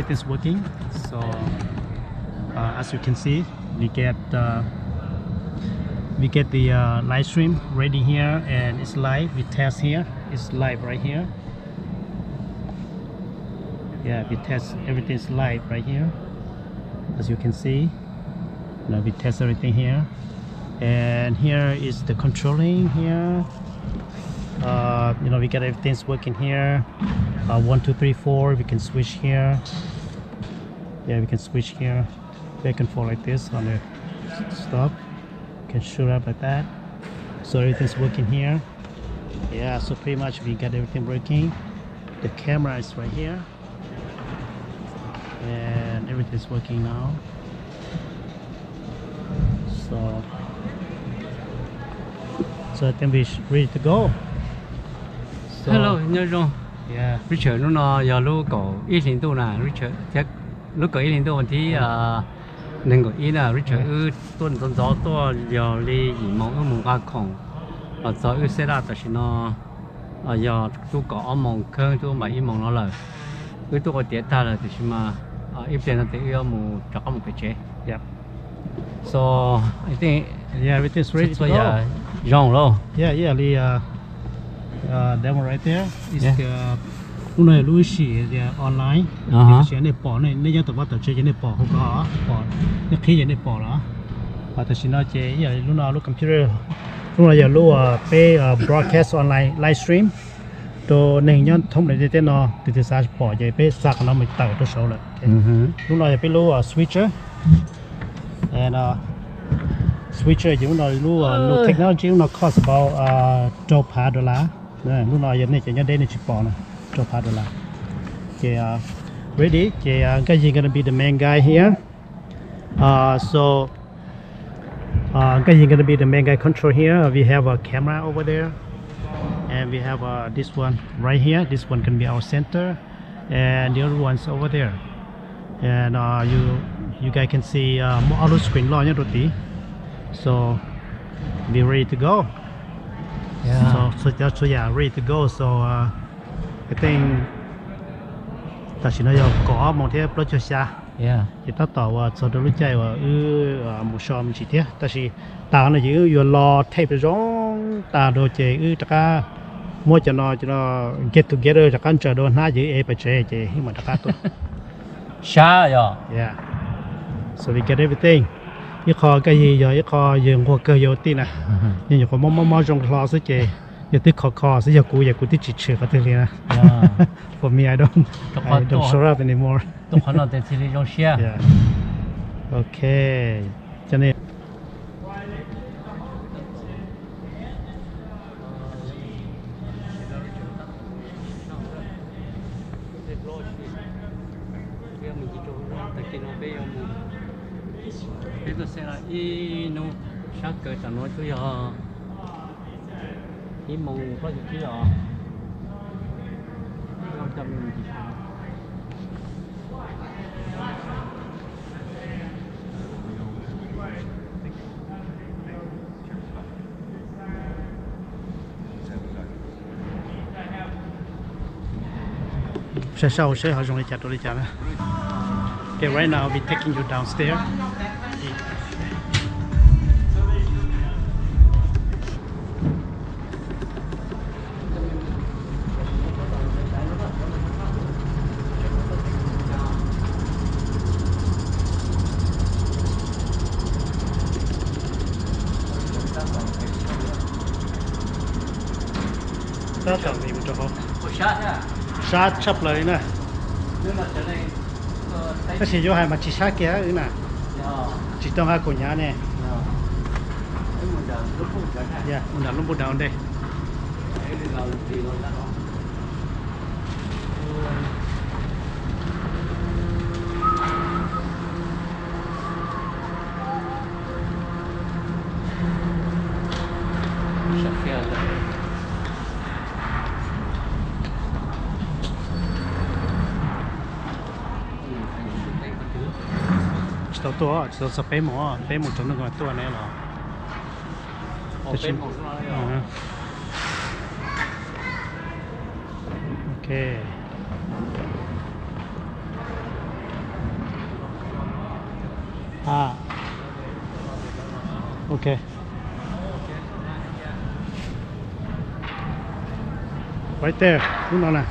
It's working. So, uh, as you can see, we get uh, we get the uh, live stream ready here, and it's live. We test here. It's live right here. Yeah, we test everything's live right here. As you can see, you know, we test everything here. And here is the controlling here. Uh, you know, we got everything's working here. Uh, one, two, three, four. We can switch here. Yeah, we can switch here. Back and forth like this on the stop. Can shoot up like that. So everything's working here. Yeah, so pretty much we got everything working. The camera is right here. And everything's working now. So, so I think we should ready to go. So, hello, nyob zoo. Yeah. Richard, hnub no yog lub kaum ib hli ntuj na, Richard, thiab lub kaum ib hli ntuj vas thib nees nkaum ib na, Richard, wb tuaj ntxov ntxov tuaj yog li yim moos wb mus nqa khoom los txog wb set up tam sim no yog twb kaum ob moos kheeb twb npaum ib moos no lawm. Wb twb ua tiav tag lawm tiam sis mas ib pliag no ces wb yuav mus rov qab mus pem tsev. So I think, yeah, everything's ready to go. Txhua yam zoo lawm. Yeah, yeah, li, uh, that one right there is the, hnub no yog lub ib sim online. Tam sim nej pom, nej nyob tom vaj tom tsev ces nej pom hauv ko, pom, nej qhib ces nej pom lawm. Tam sim no ces ib yam li lub no lub computer, lub no yog lub peb broadcast online live stream rau neeg nyob thoob plaws ntiaj teb no, tus twg xav pom ces peb xa qhov no mus tawm rau saud lawm. Lub no yog peb lub switcher. And switcher ces lub no lub new technology, lub no cost about rau phav dollar. Lub no yog nej cov nyob deb nej tsis pom na, rau phav dollar. Ces ready, ces Nkaj Yig gonna be the main guy here. So Nkaj Yig gonna be the main guy control here. We have a camera over there, and we have uh, this one right here. This one gonna be our center, and the other one's over there. And uh, you you guys can see uh, ob lub screen loj nyob rau tid. So be ready to go. So, so, so yeah, ready to go. So uh, I think tam sim no yog kaum ob moos thiab plaub caug xya. Ces tab tom uas txog rau lub caij uas wb mus so me ntsis thiab, tab sis tas no ces wb yuav los tape zoo tas rau ces wb rov qab muab cov no, cov no get together rov qab ntsaws rau hnab ces wb ev pais tsev ces wb mam rov qab tuaj. Sab yog. Yeah. So we get everything. Ib qho Nkaj Yig yog ib qho yawg nquag kawg yog ua tij na, yog nyuam qhuav mob mob mob zoo hlo xwb ces yog twb kho kho xwb, yog kuv ces kuv twb tsis tshwm qhov twg li na. For me, I don't, I don't show up anymore. Tuaj qhov no ces thiaj li zoo siab. Yeah. Ok. Cov nej Peb tuaj xeem los ib hnub, sab kaws tam no twb yog ib moos plaub caug tsib os. Saib saib hauv seb ho zoo li cas rau li cas na. Okay, right now I'll be taking you downstairs. Tab tom mus rau hauv, sab tshaj plaws li na. Tab sis yuav hais mas tsis sab kiag wb na, tsis tau nqa kaus hnyav ne. Mus nram lub npus dav ntej. Tsis tau tuaj, tsis tau txog peb moos, peb moos tsaus ntuj nkaus tuaj ne los. Ok. Ah, ok. Right there, lub no na.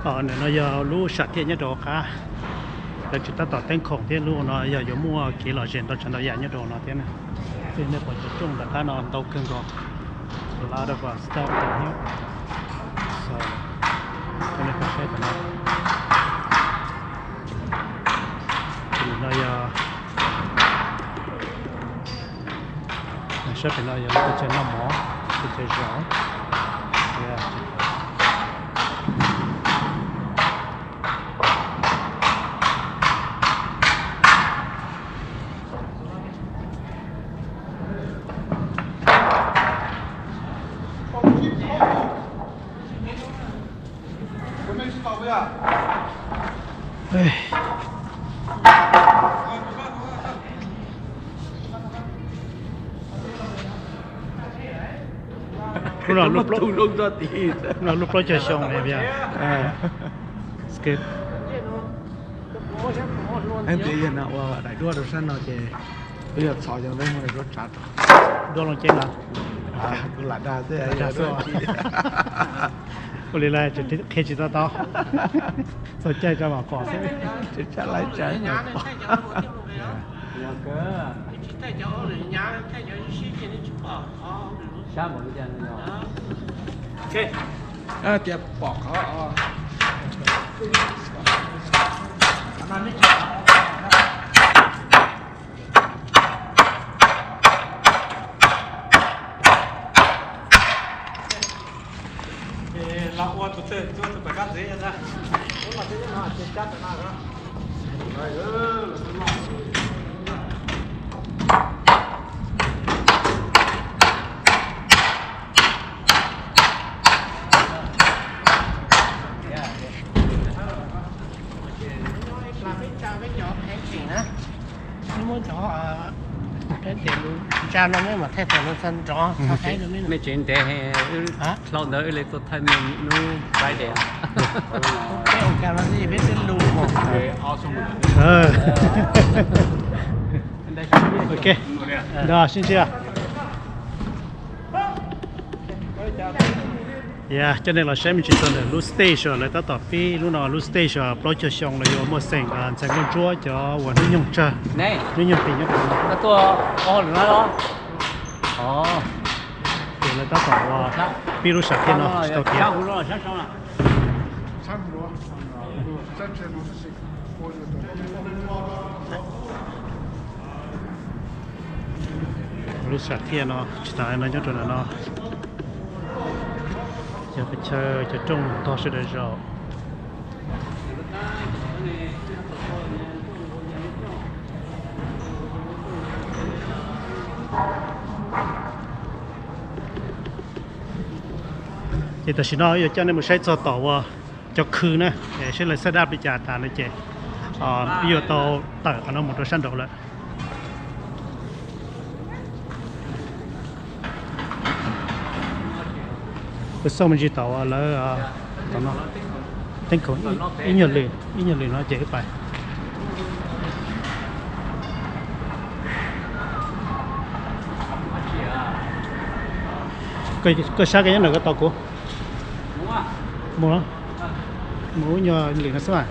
Ntawm no yog lub sam thiaj nyob rau qab, lawv tseem tab tom teeb khoom thiab. Lub no yog yuav muaj kev lom zem ntau tsav ntau yam nyob rau no thiab na. Tej nej pom cov rooj nram qab no ntau kawg nkaus. A lot of, uh, stuff down here. So, nej pom saib tam no. Tus no yog, sab pem no yog lub teb chaws noj mov, teb chaws zov. Yeah. Lub no lub plaub caug xyoo li. Tias yog no ua daim duab rau sab no ces wb yog txhos yog peb muab daim duab tsav rau. Duab loo ceeb los? Kuv lam dag xwb. Ua li lawm tseem qhia tsis tau tau. Txog caij tsa mam pom xwb. Tseem tsa laib tsa pom. Tias pom qhov. Los ua tus twg ua tus pem kab ntxiv. Muab cov peb tias ntsa no mej mam thaij tau no txog nrov txog thaib rau mej. Mej tsev ntev, hlau ntawd wb li tuaj thaij mej hnub Friday. Peb ua cas no xwb peb twb lus mos. Ok, nrog sib ntsib. Yog coj nej los saib me ntsis txog ntawm lub stage uas lawv tab tom pib lub no, lub stage uas plaub caug xyoo los yog muaj xeem Ntxhais Nkauj Ntsuab cov uas hnub nyoog tsawg, hnub nyoog pim nyob rau no. Ces lawv tab tom ua pib lub sam thiaj no tsis tau tiav. Lub sam thiaj no tsis tas no nyob rau ntawm no. Cov pes tsawg cov rooj tog sawv daws zaum. Ces tam sim no yuav coj nej mus saib txog tom uas cov khw na, saib lawv set up li cas tas no ces yuav tau tawm qhov no mus rau sab nraud lawm. Peb xauj me ntsis tom uas lawv, tom no, teeb khoom ib nyuag lwm, ib nyuag lwm no ces wb pais. Koj sab koj nyob ntawm ko tos kuv. Mus, mus ib nyuag lwm no xwb mas.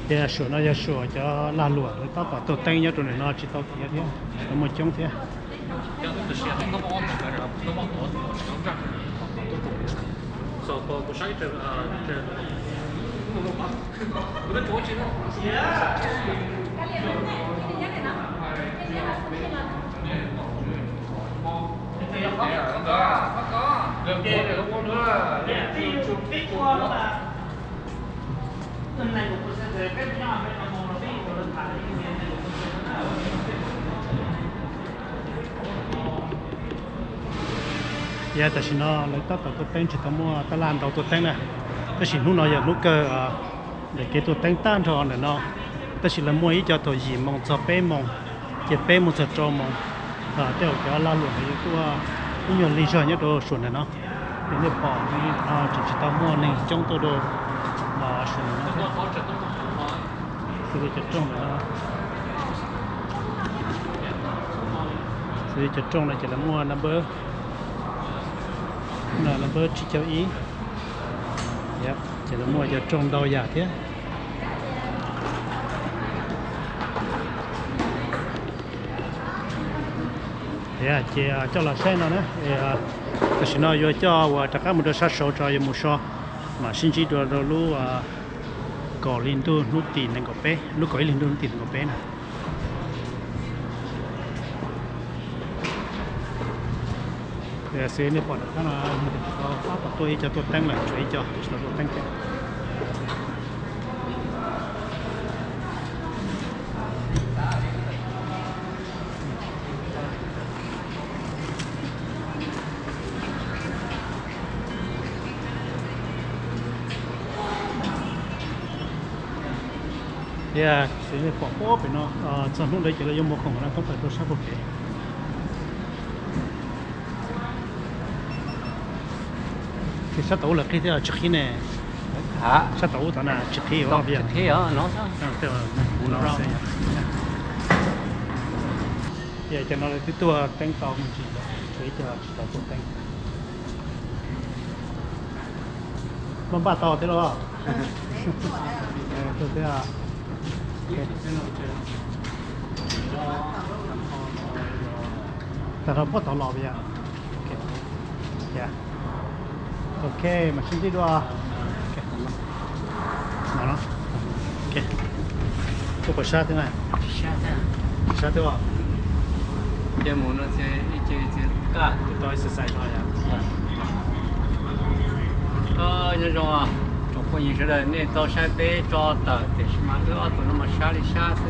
Tias suam no yog suam cov lag luam lawv tab tom taug teeb nyob rau ntawm no tsis tau tiav thiab, lawv muaj coob thiab. Yog tam sim no lawv tab tom tuaj teeb, tsis tau muaj tab laj ntau tuaj teeb na, tab sis hnub no yog hnub kawg ntawm kev tuaj teeb tag nrho ntawm no, tab sis lawv muaj ib co thaum yim moos txog peb moos, ces peb moos txog rau moos. Tej zaum cov lag luam ntawd yuav tuaj ib nyuag lig zog nyob rau suam ntawm no. Ces nej pom tseem tsis tau muaj neeg coob tuaj rau suam ntawm no. Xws li cov rooj ntawm no, xws li cov rooj no ces lawv muaj number, number tsib caug ib. Ces lawv muaj cov rooj ntau yam thiab. Ces coj los saib no na. Tam sim no yuav coj uas rov qab mus rau sab saud tso, yuav mus so, mam sib ntsib dua rau lub kaum hli ntuj hnub tim nees nkaum peb, lub kaum ib hli ntuj hnub tim nees nkaum peb na. Xws nej pom rov qab no, tsis tau pab tom tuaj ib co tuaj teeb lawm, tshuav ib co tsis tau tuaj teeb thiab. Yog xws nej pom puag pem no, txog hnub ntawd ces lawv yuav muab khoom no thoob plaws rau sab puag pem. Ces sab tom ub lawv qhib thiab los tsis qhib ne? Sab tom ub tod na tsis qhib os. Yog cov no lawv twb tuaj teeb tau me ntsis lawm, tshuav ib co tsis tau tuaj teeb. Muaj npaj tau thiab los? Tuaj thiab. Tag nrho puag tod los yom? Ok, mam sib ntsib dua. Tuaj pom sab thiab na? Sab thiab. Ces mus no ces ib ce txiv kaj tau exercise no yom. Nyob zoo tsoom phooj ywg sawv daws, nej tau saib peb tso tawm tiam sis mas wb ob tug no mas sab li sab xwb.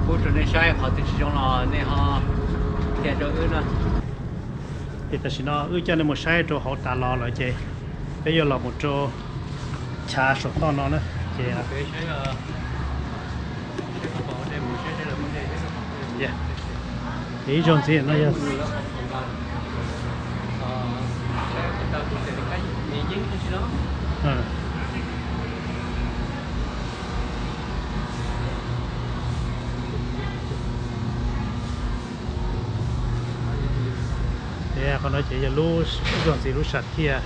Pub rau nej saib qhov twg tsis zoo los nej ho qhia rau wb na. Ces tam sim no wb coj nej mus saib rau hauv tas los lawm ces peb yuav los mus rau chav saum toj no na. Ces ib zaug ntxiv no yog Ces qhov no ces yog lub, ib zaug ntxiv lub sam thiaj.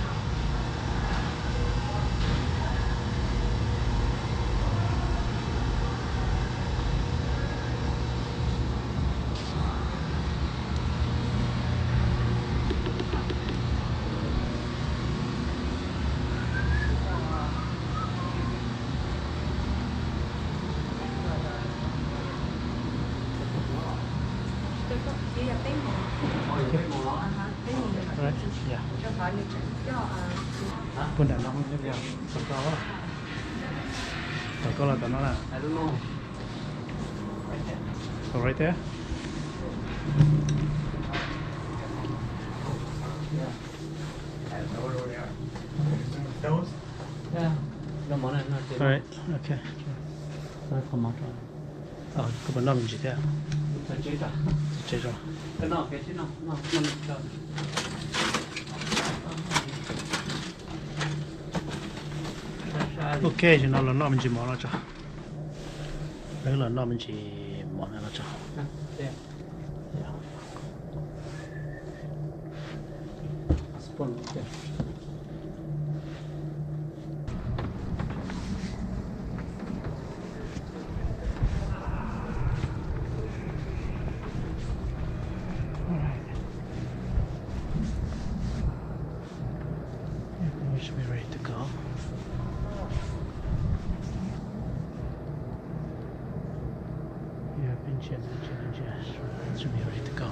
Pub nram no, tom ko, tom ko los tom no na. Right there. All right, okay. Koj puas noj me ntsis thiab? Tso tseg tso. Ok, zaum no los noj me ntsis mov no tso. Wb los noj me ntsis mov no tso. All right. Everything should be ready to go. Should be ready to go.